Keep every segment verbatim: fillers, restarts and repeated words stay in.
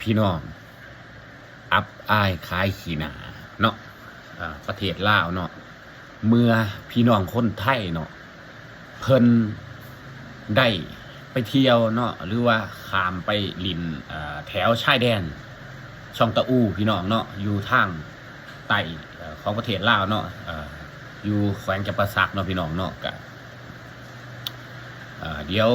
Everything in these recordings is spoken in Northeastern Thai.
พี่น้อง อับอายขายขี้หน้าเนาะ อ่า ประเทศลาวเนาะ เมื่อพี่น้องคนไทยเนาะ เพิ่นได้ไปเที่ยวเนาะ หรือว่าข้ามไปหลิ้น อ่า แถวชายแดน ช่องตะอู พี่น้องเนาะ อยู่ทางใต้ เอ่อ ของประเทศลาวเนาะ อ่า อยู่แขวงจำปาสักเนาะพี่น้องเนาะ ก็ อ่า เดี๋ยว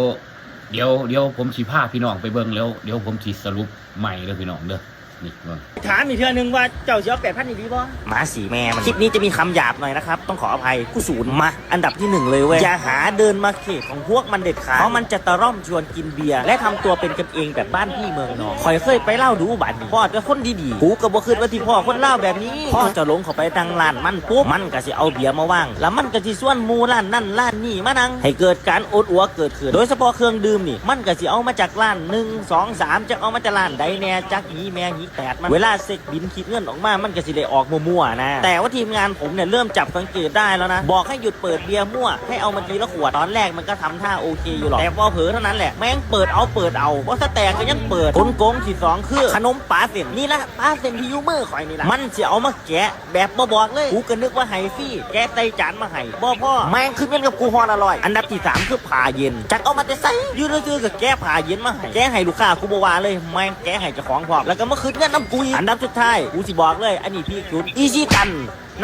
เดี๋ยว เดี๋ยวผมสิพาพี่น้องไปเบิ่ง แล้วเดี๋ยวผมสิสรุปใหม่เด้อพี่น้องเด้อ นี่เบิ่ง ถามอีกเทื่อนึงว่าเจ้าสิเอาแปดพันอีหลีบ่ มาสิแม่มัน คลิปนี้จะมีคำหยาบหน่อยนะครับ ต้องขออภัย กูศูนย์มา อันดับที่หนึ่งเลยเว้ย อย่าหาเดินมาเขตของพวกมันเด็ดขาด เพราะมันจะตะร่อมชวนกินเบียร์ และทำตัวเป็นกันเองแบบบ้านพี่เมืองน้อง ข่อยเคยไปลาวดูบัดนี้ พ้อแต่คนดีๆ กูก็บ่คิดว่าสิพ้อคนลาวแบบนี้ พ้อเจ้าหลงเข้าไปทางร้านมันปุ๊บ มันก็สิเอาเบียร์มาวาง แล้วมันก็สิชวนหมู่ร้านนั่นร้านนี้มานั่ง ให้เกิดการอวดอวดเกิดขึ้น โดยเฉพาะเครื่องดื่มนี่ มันก็สิเอามาจากร้านหนึ่ง สอง สาม จักเอามาจากร้านใดแน่ จักหีแม่หีแตดมัน เวลาเช็คบิลคิดเงินออกมา มันก็สิได้ออกมั่วๆนะ แต่ว่าทีมงานผมเนี่ยเริ่มจับสังเกตได้แล้วนะ บอกให้หยุดเปิดเบียร์มั่ว ให้เอามาทีละขวด ตอนแรกมันก็ทำท่าโอเคอยู่หรอก แต่พอเผลอเท่านั้นแหละ แม่งเปิดเอาเปิดเอา บ่สแตกก็ยังเปิด คนโกงที่สองคือขนมปลาเส้น นี่ละปลาเส้นที่อยู่มือข่อยนี่ละ มันสิเอามาแกะแบบบ่บอกเลย กูก็นึกว่าให้ฟรี แกะใส่จานมาให้ บ่พอ แม่งคิดเงินกับกูห่อละร้อย อันดับที่สามคือผ้าเย็น จักเอามาแต่ไส อยู่ซื่อๆก็แกะผ้าเย็นมาให้ แกะให้ลูกค้ากูบ่ว่าเลย แม่งแกะให้เจ้าของพร้อม แล้วก็มาคิดเงินนำกูอีก อันดับสุดท้าย กูสิบอกเลย อันนี้พีคสุด อีชิตัน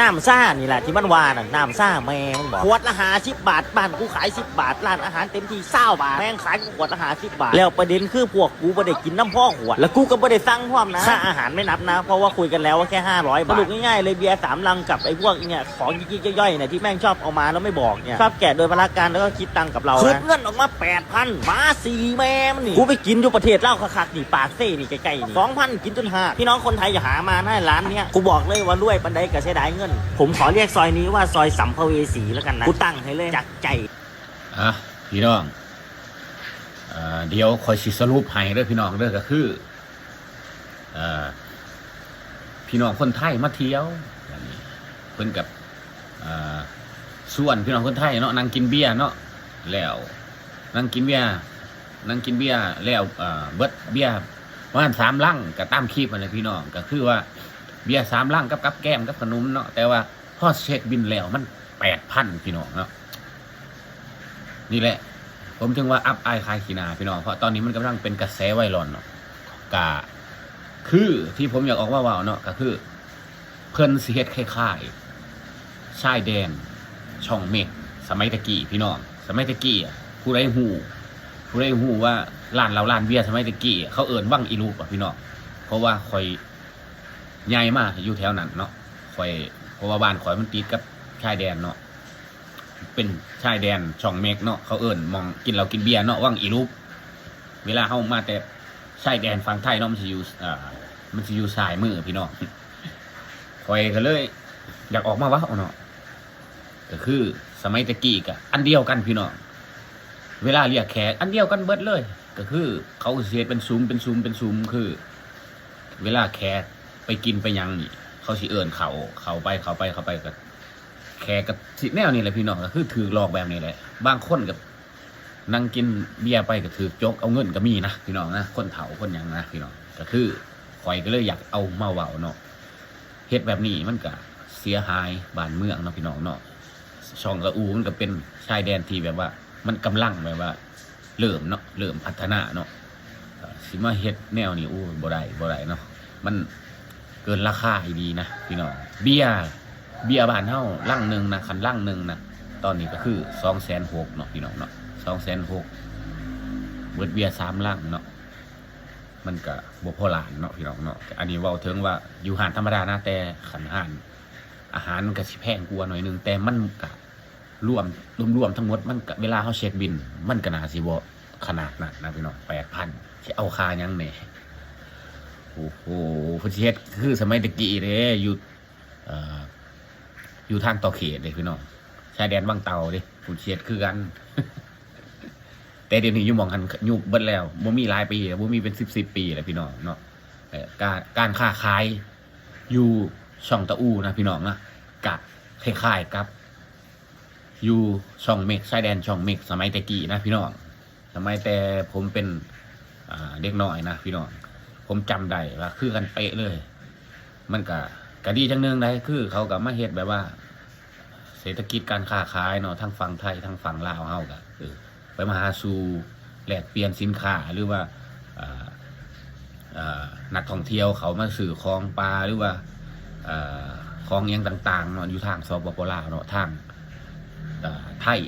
น้ำซ่านี่แหละที่มันว่าน่ะ น้ำซ่าแม่มึงบอก ขวดละห้าสิบบาท บ้านกูขายสิบบาท ร้านอาหารเต็มที่ซาวบาท แม่งขายกูขวดละห้าสิบบาท แล้วประเด็นคือพวกกูบ่ได้กินน้ำพ่อขวด แล้วกูก็บ่ได้สั่งพร้อมนะ ค่าอาหารไม่นับนะ เพราะว่าคุยกันแล้วว่าแค่ห้าร้อยบาท สรุปง่ายๆเลย เบียร์สามลังกับไอ้พวกเนี่ย ของยิกๆย่อยๆเนี่ยที่แม่งชอบเอามาแล้วไม่บอกเนี่ย ชอบแกะโดยพละการแล้วก็คิดตังค์กับเรานะ คิดเงินออกมาแปดพัน มาสี่แม่มันนี่ กูไปกินอยู่ประเทศลาวคักๆนี่ ปากเซ่นี่ใกล้ๆนี่ สองพัน กินจนหาก พี่น้องคนไทยอย่าหามานะร้านเนี้ย กูบอกเลยว่ารวยปานใดก็เสียดายเงิน ผมขอเรียกซอยนี้ว่าซอยสัมภเวสีแล้วกันนะ กูตั้งให้เลยจากใจ อ่ะ พี่น้อง อ่า เดี๋ยวข่อยสิสรุปให้เด้อพี่น้องเด้อ ก็คือ อ่า พี่น้องคนไทยมาเที่ยว เพิ่นกับ อ่า ชวนพี่น้องคนไทยเนาะ นั่งกินเบียร์เนาะ แล้ว นั่งกินเบียร์ นั่งกินเบียร์แล้ว อ่า เบิดเบียร์ประมาณสามลัง ก็ตามคลิปนั่นแหละพี่น้อง ก็คือว่าเบียร์สามลังกับกับแกล้มกับขนมเนาะ แต่ว่าพอเช็คบิลแล้วมันแปดพัน พี่น้องเนาะ นี่แหละ ผมถึงว่าอับอายขายขี้หน้าพี่น้อง เพราะตอนนี้มันกำลังเป็นกระแสไวรัลเนาะ ก็คือที่ผมอยากออกมาเว้าเนาะ ก็คือ เพิ่นสิเฮ็ดคล้ายๆ ชายแดนช่องเม็ก สมัยตะกี้พี่น้อง สมัยตะกี้อะ ผู้ใดฮู้ ผู้ใดฮู้ว่าร้านเหล้าร้านเบียร์สมัยตะกี้ เขาเอิ้นวังอีลูปอะพี่น้อง เพราะว่าข่อยใหญ่มาอยู่แถวนั้นเนาะ ข่อย เพราะว่าบ้านข่อยมันติดกับชายแดนเนาะ เป็นชายแดนช่องเม็กเนาะ เขาเอิ้นหม่องกินเหล้ากินเบียร์เนาะ วังอีลูป เวลาเฮามาแต่ชายแดนฝั่งไทยเนาะ มันสิอยู่ อ่า มันสิอยู่ซ้ายมือพี่น้อง ข่อยก็เลยอยากออกมาเว้าเนาะ ก็คือสมัยตะกี้ก็อันเดียวกันพี่น้อง เวลาเรียกแขกอันเดียวกันเบิดเลย ก็คือเขาสิเฮ็ดเป็นซุม เป็นซุม เป็นซุม คือ เวลาแขกไปกินไปหยังนี่ เขาสิเอิ้นเข้า เข้าไป เข้าไป เข้าไป ก็ แขกก็สิแนวนี้แหละพี่น้อง ก็คือถืกหลอกแบบนี้แหละ บางคนก็นั่งกินเบียร์ไปก็ถืกจกเอาเงินก็มีนะพี่น้องนะ คนเฒ่าคนหยังนะพี่น้อง ก็คือข่อยก็เลยอยากเอามาเว้าเนาะ เฮ็ดแบบนี้มันก็เสียหายบ้านเมืองเนาะพี่น้องเนาะ ช่องตะอูมันก็เป็นชายแดนที่แบบว่า มันกำลังแบบว่า เริ่มเนาะ เริ่มพัฒนาเนาะ ก็สิมาเฮ็ดแนวนี้ โอ้ย บ่ได้ บ่ได้เนาะ มันเกินราคาอีหลีนะพี่น้อง เบียร์ เบียร์บ้านเฮาลังหนึ่งนะ คันลังหนึ่งนะ ตอนนี้ก็คือสองแสนหกเนาะพี่น้องเนาะ สองแสนหก เบิดเบียร์สามลังเนาะ มันก็บ่พอล้านเนาะพี่น้องเนาะ อันนี้เว้าถึงว่าอยู่ร้านธรรมดานะ แต่คันร้านอาหารมันก็สิแพงกว่าหน่อยหนึ่ง แต่มันก็รวม รวมๆทั้งหมดมันก็ เวลาเฮาเช็คบิล มันก็น่าสิบ่ขนาดนั้นนะพี่น้อง แปดพัน สิเอาค่าหยังแหน่ โอ้โห เพิ่นสิเฮ็ดคือสมัยตะกี้เด้ อยู่ เอ่อ อยู่ทางต่อเขตเด้พี่น้อง ชายแดนวังเต่าเด้ เพิ่นสิเฮ็ดคือกัน แต่เดี๋ยวนี้อยู่หม่องหั้นยุบเบิดแล้ว บ่มีหลายปีแล้ว บ่มีเป็นสิบสิบปีแล้วพี่น้องเนาะ เอ่อ การ การค้าขายอยู่ช่องตะอูนะพี่น้องนะ กะคล้ายๆกับ อยู่ช่องเม็ก ชายแดนช่องเม็ก สมัยแต่กี้นะพี่น้อง สมัยแต่ผมเป็น อ่า เด็กน้อยนะพี่น้อง ผมจำได้ว่าคือกันเป๊ะเลย มันก็ ก็ดีจังหนึ่งได้ คือเขาก็มาเฮ็ดแบบว่า เศรษฐกิจการค้าขายเนาะ ทั้งฝั่งไทย ทั้งฝั่งลาวเฮาก็ เออ ไปมาหาสู่ แลกเปลี่ยนสินค้า หรือว่า เอ่อ เอ่อ นักท่องเที่ยวเขามาซื้อของป่า หรือว่า เอ่อ ของอิหยังต่างๆเนาะ อยู่ทาง สปป ลาวเนาะ ทาง เอ่อ ไทย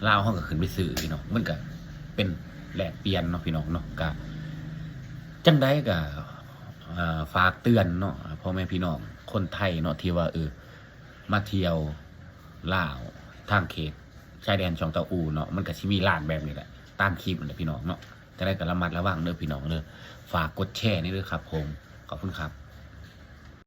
ลาวเฮาก็ขึ้นไปซื้อพี่น้อง มันก็เป็นแลกเปลี่ยนเนาะพี่น้องเนาะ ก็ จังใดก็ เอ่อ ฝากเตือนเนาะ พ่อแม่พี่น้องคนไทยเนาะ ที่ว่า เออ มาเที่ยวลาว ทางเขตชายแดนช่องเต้าอู่เนาะ มันก็สิมีร้านแบบนี้แหละ ตามคลิปนั่นแหละพี่น้องเนาะ จังใดก็ระมัดระวังเด้อพี่น้องเด้อ ฝากกดแชร์นี่เด้อครับผม ขอบคุณครับ